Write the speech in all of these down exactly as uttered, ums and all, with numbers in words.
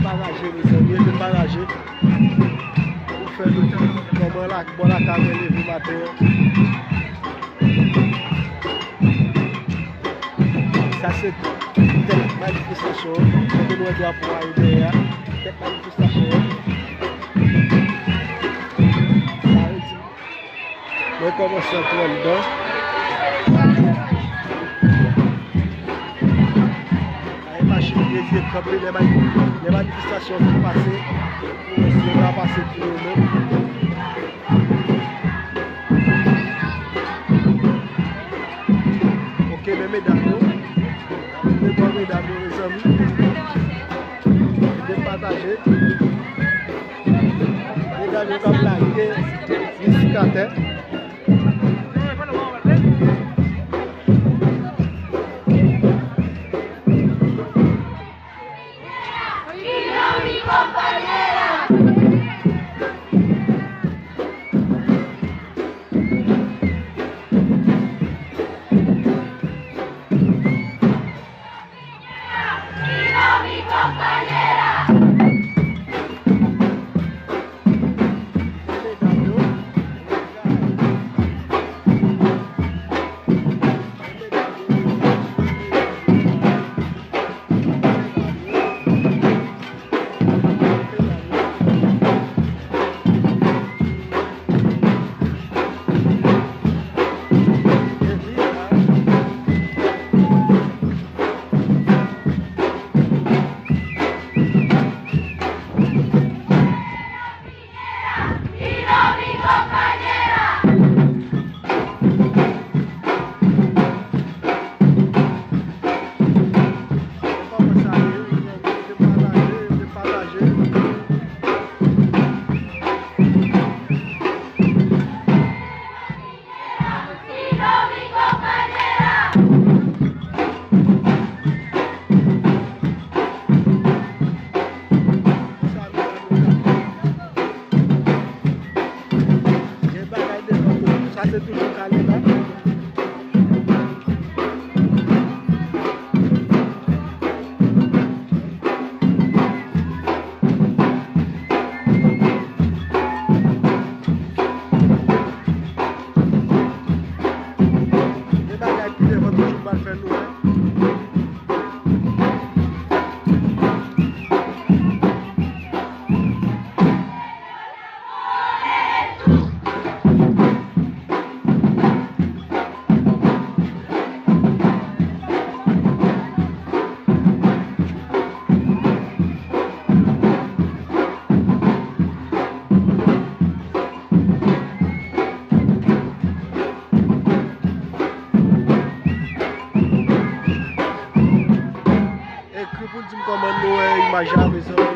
pataje, mezanmi, ede m pataje. Pou fè nou kòman la, bò lakay mwen leve maten an. Sa se tèt manifestasyon an. Kote nou wè drapo a ye dèyè a. Tèt manifestasyon an. Sa vle di, mwen kòmanse antre anndan. Ay, machin ki rete kanpe, lè mani-, lè manifestasyon fin pase, pou wè si yo ka pase pou yo menm. Ok, men medam yo. Men bon medam yo, mezanmi. Ede m pataje. Medam yo k ap lage mizik atè. Gen bagay devan tou. Sa se toujou kale la. Gen bagay pi devan toujou m pral fè nou wè. Ekri pou n di m kòman nou wè imaj la, mezanmi.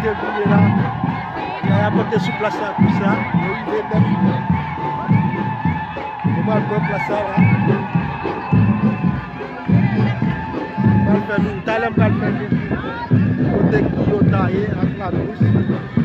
Yo vini la. Yaya pote sou plas la konsa. Yo rive nèt. Yo pral pran plas la la. Pral fè vin, talè m pral fè vin kote ki yo taye ak latous.